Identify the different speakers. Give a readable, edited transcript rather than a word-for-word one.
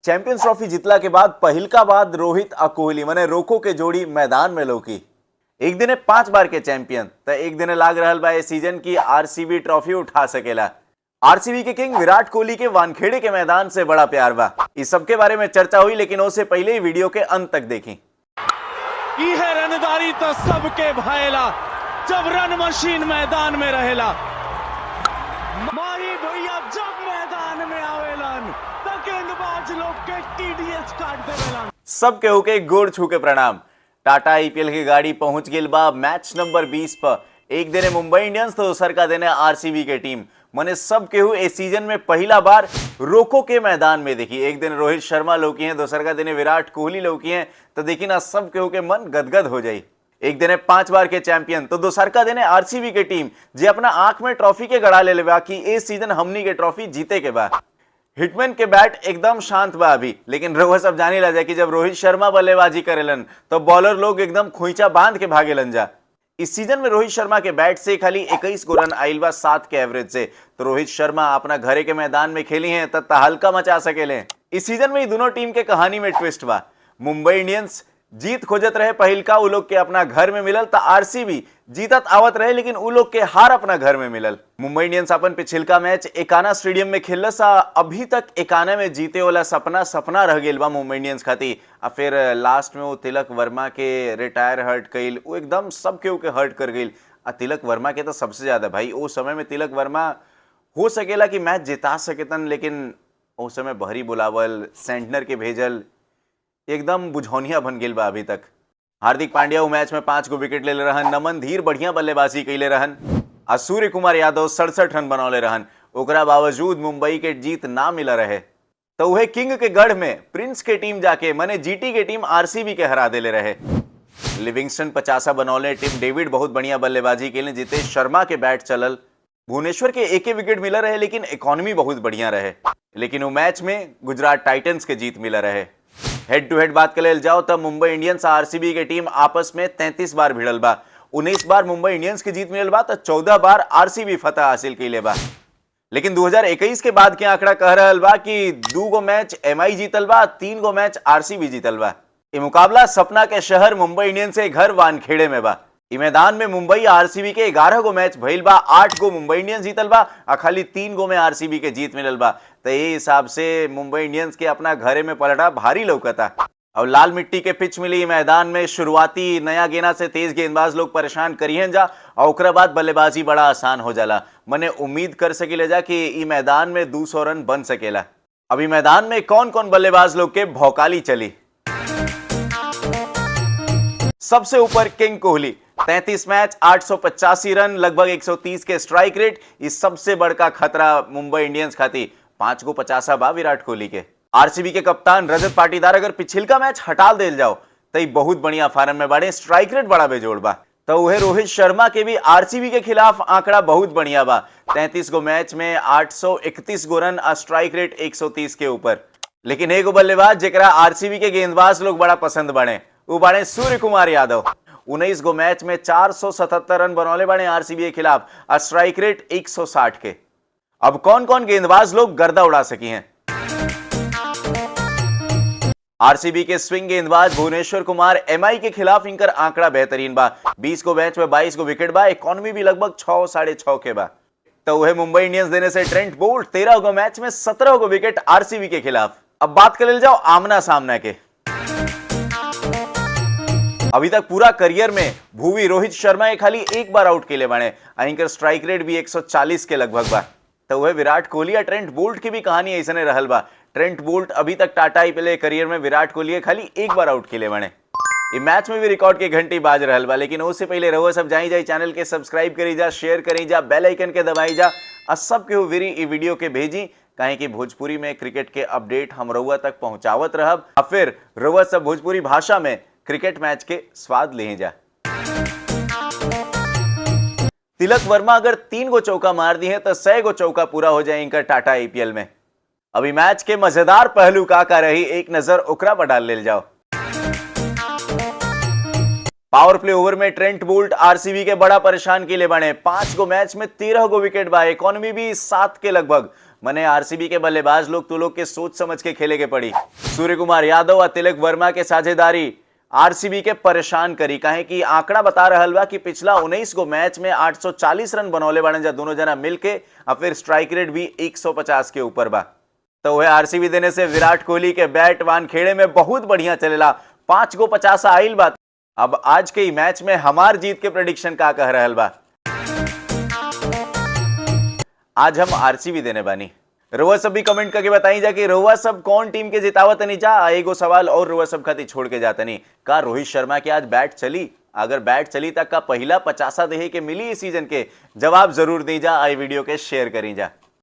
Speaker 1: Champions trophy जीतला के बाद पहिलका बाद रोहित आ कोहली मने रोको के जोड़ी मैदान में लौकी। एक दिने 5 बार के चैंपियन त एक दिने लाग रहल बा ए सीजन की आरसीबी ट्रॉफी उठा सकेला। आरसीबी के किंग विराट कोहली के वानखेड़े के मैदान से बड़ा प्यार बा। इस सब के बारे में चर्चा हुई, लेकिन उससे पहले ही वीडियो के अंत तक देखी।
Speaker 2: इहे रनदारी तो सबके भाएला जब रन मशीन मैदान में रहेला। माही भैया जब मैदान में आवेलन त गेंदबाज लोग के टीडीएस काट देवेलन।
Speaker 1: सब केहू के गोड़ छू के प्रणाम। टाटा आईपीएल की गाड़ी पहुंच गेल बा मैच नंबर 20 पर। एक दिने मुंबई इंडियंस तो दूसर का देने आरसीबी के टीम। मने सब केहू ए सीजन में पहला बार रोको के मैदान में देखी। एक दिन रोहित शर्मा लौकी हैं, दूसर का दिन विराट कोहली लौकी हैं, तो देखी ना सब केहू के मन गदगद हो जाई। एक दिन 5 बार के चैंपियन तो दूसर का दिन आरसीबी के टीम जे अपना आंख में ट्रॉफी के गड़ा ले लेवा कि ए सीजन हमनी के ट्रॉफी जीते के बा। हिटमैन के बैट एकदम शांत बा अभी, लेकिन रउआ सब जानी ला जाए कि जब रोहित शर्मा बल्लेबाजी करेलन तो बॉलर लोग एकदम खुईचा बांध के भागेलन जा। इस सीजन में रोहित शर्मा के बैट से खाली 21 गो रन आइल बा 7 के एवरेज से, तो रोहित शर्मा अपना घरे के मैदान में खेली हैं तब तहलका मचा सकेले। इस सीजन में ही दोनों टीम के कहानी में ट्विस्ट बा। मुंबई इंडियंस जीत खोजत रहे पहिलका उ लोग के अपना घर में मिलल, तो आरसीबी जीतत आवत रहे लेकिन उ लोग के हार अपना घर में मिलल। मुंबई इंडियंस अपन पिछिलका मैच एकाना स्टेडियम में खेलस आ अभी तक एकाना में जीते वाला सपना सपना रह गेल बा मुंबई इंडियंस खातिर। आ फिर लास्ट में वो तिलक वर्मा के रिटायर हर्ट कइल, वो एकदम सब केहू के हर्ट कर गइल। आ तिलक वर्मा के तो सबसे ज्यादा भाई, ओ समय में तिलक वर्मा हो सकेला कि मैच जिता सकेतन, लेकिन ओ समय बहरी बुलावल, सेंटनर के भेजल, एकदम बुझौनिया बन गेल बा अभी तक। हार्दिक पांड्या वो मैच में 5 गो विकेट ले रहन, नमन धीर बढ़िया बल्लेबाजी कैले रहन आ सूर्य कुमार यादव 67 रन बनौले रहन। ओकरा बावजूद मुंबई के जीत ना मिला रहे। तो वह किंग के गढ़ में प्रिंस के टीम जाके मने जीटी के टीम आरसीबी के हरा देले रहे। लिविंगस्टन 50 बनौले, टिम डेविड बहुत बढ़िया बल्लेबाजी के जितेश शर्मा के बैट चलल, भुवनेश्वर के एक विकेट मिला रहे लेकिन इकोनॉमी बहुत बढ़िया रहे। लेकिन वो मैच में गुजरात टाइटंस के जीत मिला रहे। हेड टू हेड बात कर जाओ तब मुंबई इंडियंस आरसीबी के टीम आपस में 33 बार भिड़ल बा। 19 बार मुंबई इंडियंस की जीत मिलल बा तो 14 बार आरसीबी फतह हासिल कैले बा। लेकिन 2021 के बाद के आंकड़ा कह रहल बा कि 2 गो मैच एमआई जीतल बा, 3 गो मैच आरसीबी जीतल बा। ये मुकाबला सपना के शहर मुंबई इंडियंस के घर वानखेड़े में बा। इ मैदान में मुंबई आरसीबी के 11 गो मैच भइल बा, 8 गो मुंबई इंडियंस जीतल बा आ खाली 3 गो में आरसीबी के जीत मिलल बा। तो ये हिसाब से मुंबई इंडियंस के अपना घरे में पलटा भारी लौकता। और लाल मिट्टी के पिच मिली मैदान में, शुरुआती नया गेंदा से तेज गेंदबाज लोग परेशान करिहन जा और ओकरा बाद बल्लेबाजी बड़ा आसान हो जाला। मने उम्मीद कर सकेले जा कि इ मैदान में 200 रन बन सकेला। अभी मैदान में कौन कौन बल्लेबाज लोग के भौकाली चली। सबसे ऊपर किंग कोहली, 33 मैच 885 रन, लगभग 130 के स्ट्राइक रेट। इस सबसे बड़का खतरा मुंबई इंडियंस खातिर। 5 गो 50 बा विराट कोहली के। आरसीबी के कप्तान रजत पाटीदार अगर पिछिलका मैच हटा देल जाओ तो बहुत बढ़िया फार्म में बाड़े, स्ट्राइक रेट बड़ा बेजोड़ बा। तो वह रोहित शर्मा के भी आरसीबी के खिलाफ आंकड़ा बहुत बढ़िया बा। 33 गो मैच में 831 गो रन आ स्ट्राइक रेट 130 के ऊपर। लेकिन एगो बल्लेबाज जेकरा आरसीबी के गेंदबाज लोग बड़ा पसंद बने वो बाड़े सूर्य कुमार यादव। 19 गो मैच में 477 रन बनौले बाड़े आरसीबी के खिलाफ और स्ट्राइक रेट 160 के। अब कौन कौन गेंदबाज लोग गर्दा उड़ा सकी हैं। आरसीबी के स्विंग गेंदबाज भुवनेश्वर कुमार एमआई के खिलाफ इनकर आंकड़ा बेहतरीन बा। 20 गो मैच में 22 गो विकेट बा, इकोनॉमी भी लगभग 6 6.5 के बा। तो वह मुंबई इंडियंस देने से ट्रेंट बोल्ट 13 गो मैच में 17 गो विकेट आरसीबी के खिलाफ। अब बात कर जाओ आमना सामना के। अभी तक पूरा करियर में भुवी रोहित शर्मा के खाली एक बार आउट के लिए बने, इनकर स्ट्राइक रेट भी 140 के लगभग बा। तो वह विराट कोहली या ट्रेंट बोल्ट की भी कहानी ऐसे रहल बा। ट्रेंट बोल्ट अभी तक टाटा आईपीएल करियर में विराट कोहली खाली एक बार आउट के लिए बने। मैच में भी रिकॉर्ड के घंटी बाज रहल बा। लेकिन उससे पहले रहुआ सब जाई जाई चैनल के सब्सक्राइब करी जा, शेयर करी जा, बेल आइकन के दबाई जा आ सब के वेरी ई वीडियो के भेजी, काहे कि भोजपुरी में क्रिकेट के अपडेट हम रहुआ तक पहुंचावत रहब आ फिर रहुआ सब भोजपुरी भाषा में क्रिकेट मैच के स्वाद ले जा। तिलक वर्मा अगर 3 गो चौका मार दी है तो 100 गो चौका पूरा हो जाए इनका टाटा आईपीएल में। अभी मैच के मजेदार पहलू का रही एक नजर ओकरा पर डाल ले जाओ। पावर प्ले ओवर में ट्रेंट बोल्ट आरसीबी के बड़ा परेशान के लिए बने। 5 गो मैच में 13 गो विकेट बा, इकोनॉमी भी 7 के लगभग। मने आरसीबी के बल्लेबाज लोग तो लोग के सोच समझ के खेले के पड़ी। सूर्य कुमार यादव और तिलक वर्मा के साझेदारी आरसीबी के परेशान करी, काहे कि आंकड़ा बता रहल बा कि पिछला 19 गो मैच में 840 रन बनौले बाड़न जा दोनों जना मिलके, और फिर स्ट्राइक रेट भी 150 के ऊपर बा। तो वह आरसीबी देने से विराट कोहली के बैट वानखेड़े में बहुत बढ़िया चलेला, 5 गो 50 आइल बा। अब आज के मैच में हमार जीत के प्रेडिक्शन का कह रहल बा? आज हम आरसीबी देने बानी। रुआ सब भी कमेंट करके बताई जा कि रुआ सब कौन टीम के जितावत नहीं जा। एगो सवाल और रुआ सब खातिर छोड़ के जाता नहीं, का रोहित शर्मा के आज बैट चली? अगर बैट चली तक का पहला 50 देहे के मिली इस सीजन के? जवाब जरूर दी जा, आई वीडियो के शेयर करी जा।